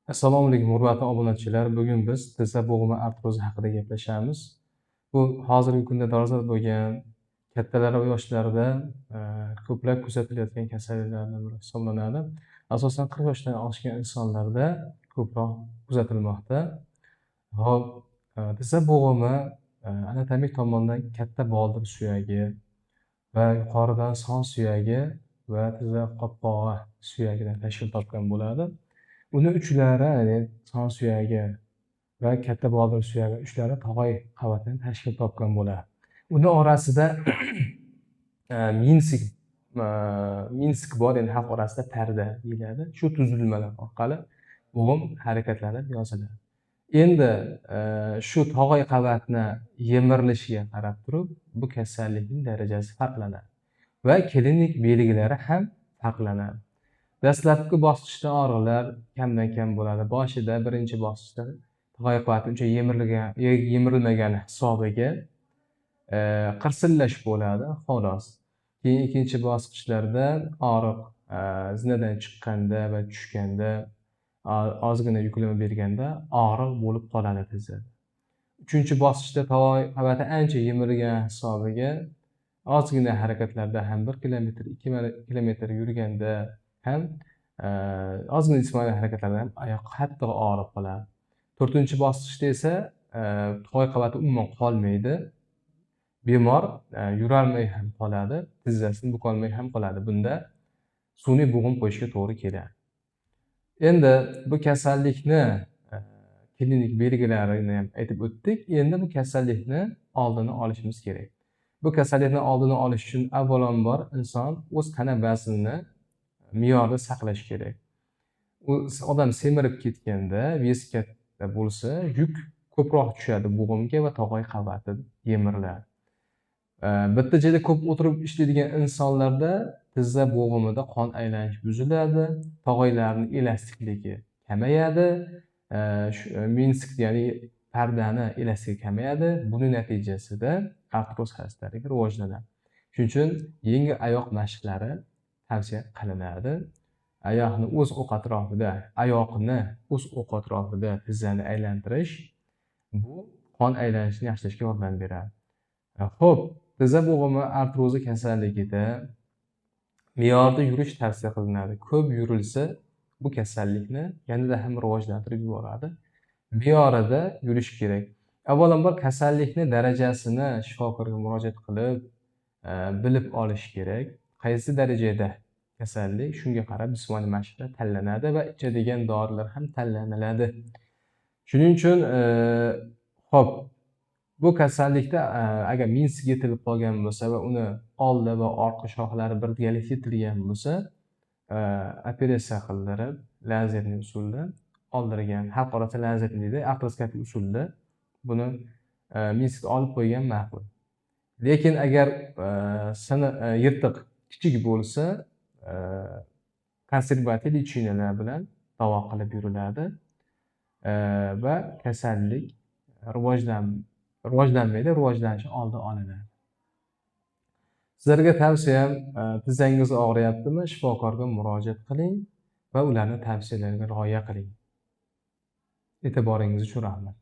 Assalomu alaykum, hurmatli obunachilar. Bugun biz tizza bo'g'imi artrozi haqida gaplashamiz. Bu hozirgi kunda dolzarb bo'lgan, kattalar va yoshlarda ko'plab kuzatilayotgan kasalliklardan biri hisoblanadi. Asosan 40 yoshdan oshgan insonlarda ko'proq kuzatilmoqda. Xo'p, tizza bo'g'imi anatomik tomondan katta boldir suyagi va yuqoridan son suyagi va tizza qopqog'i suyagidan tashkil topgan bo'ladi. Uni uchlari, ya'ni son suyagi va katta boldir suyagi uchlari tog'oy qavatidan tashkil topgan bo'ladi. Uni orasida menisk bor, ya'ni xalq orasida parda deyiladi. Shu tuzilmalar orqali bo'g'im harakatlanib yoziladi. Endi shu tog'oy qavatni yemirilishiga qarab turib, bu kasallikning darajasi farqlanadi va klinik belgilari ham farqlanadi. Dastlabki bosqichda og'riqlar kamdan kam bo'ladi. Boshida, birinchi bosqichda tog'oy qavati uncha yemirilmagani hisobiga qirsillash bo'ladi, xolos. Keyin ikkinchi bosqichlarda og'riq zinadan chiqqanda va tushganda, ozgina yuklama berganda og'riq bo'lib qoladi tizzada. Uchinchi bosqichda tog'oy qavati ancha yemirilgan hisobiga ozgina harakatlarda ham 1 kilometr, 2 kilometr yurganda ham, ozgina jismoniy harakatlarda ham oyoq qattiq og'rib qoladi. To'rtinchi bosqichda esa tog'oy qavati umuman qolmaydi. Bemor yurolmay ham qoladi, tizzasini bukolmay ham qoladi. Bunda sun'iy bo'g'im qo'yishga to'g'ri keladi. Endi bu kasallikni klinik belgilarini ham aytib o'tdik. Endi bu kasallikni oldini olishimiz kerak. Bu kasallikni oldini olish uchun avvalambor inson o'z tana vaznini me'yorda saqlash kerak. U odam semirib ketganda, вес katta bo'lsa, yuk ko'proq tushadi bo'g'imga va tog'oy qavati yemiriladi. Bitta joyda ko'p o'tirib ishlaydigan insonlarda tizza bo'g'imida qon aylanishi buziladi, tog'oylarning elastikligi kamayadi, menisk, ya'ni pardani elastikligi kamayadi. Buning natijasida artroz xastaligi rivojlanadi. Shuning uchun yengil oyoq mashqlari tavsiya qilinadi. Oyoqni o'z o'qi atrofida tizzani aylantirish bu qon aylanishini yaxshilashga yordam beradi. Xo'p, tizza bo'g'imi artrozi kasalligida me'yorda yurish tavsiya qilinadi. Ko'p yurilsa, bu kasallikni yanada ham rivojlantirib yuboradi. Me'yorida yurish kerak. Avvalambor kasallikni darajasini shifokorga murojaat qilib, bilib olish kerak. Qaysi darajada kasallik, shunga qarab jismoniy mashqlar tanlanadi va ichadigan dorilar ham tanlaniladi. Shuning uchun, xo'p, bu kasallikda agar menisk yetilib qolgan bo'lsa va uni oldi va orqa shoxlari birgalikda yetilgan bo'lsa, operatsiya qildirib, lazerli usulda oldirgan, xalq orasida lazerli deydi, artroskopik usulda buni meniskni olib qo'ygan ma'qul. Lekin agar yirtiq kichik bo'lsa, konservativ лечения lar bilan davo qilib yuriladi va kasallik rivojlanmaydi, rivojlanishi oldi olinadi. Sizlarga tavsiyam, tizzangiz og'riyaptimi, shifokorga murojaat qiling va ularni tavsiyalariga rioya qiling. E'tiboringiz uchun rahmat.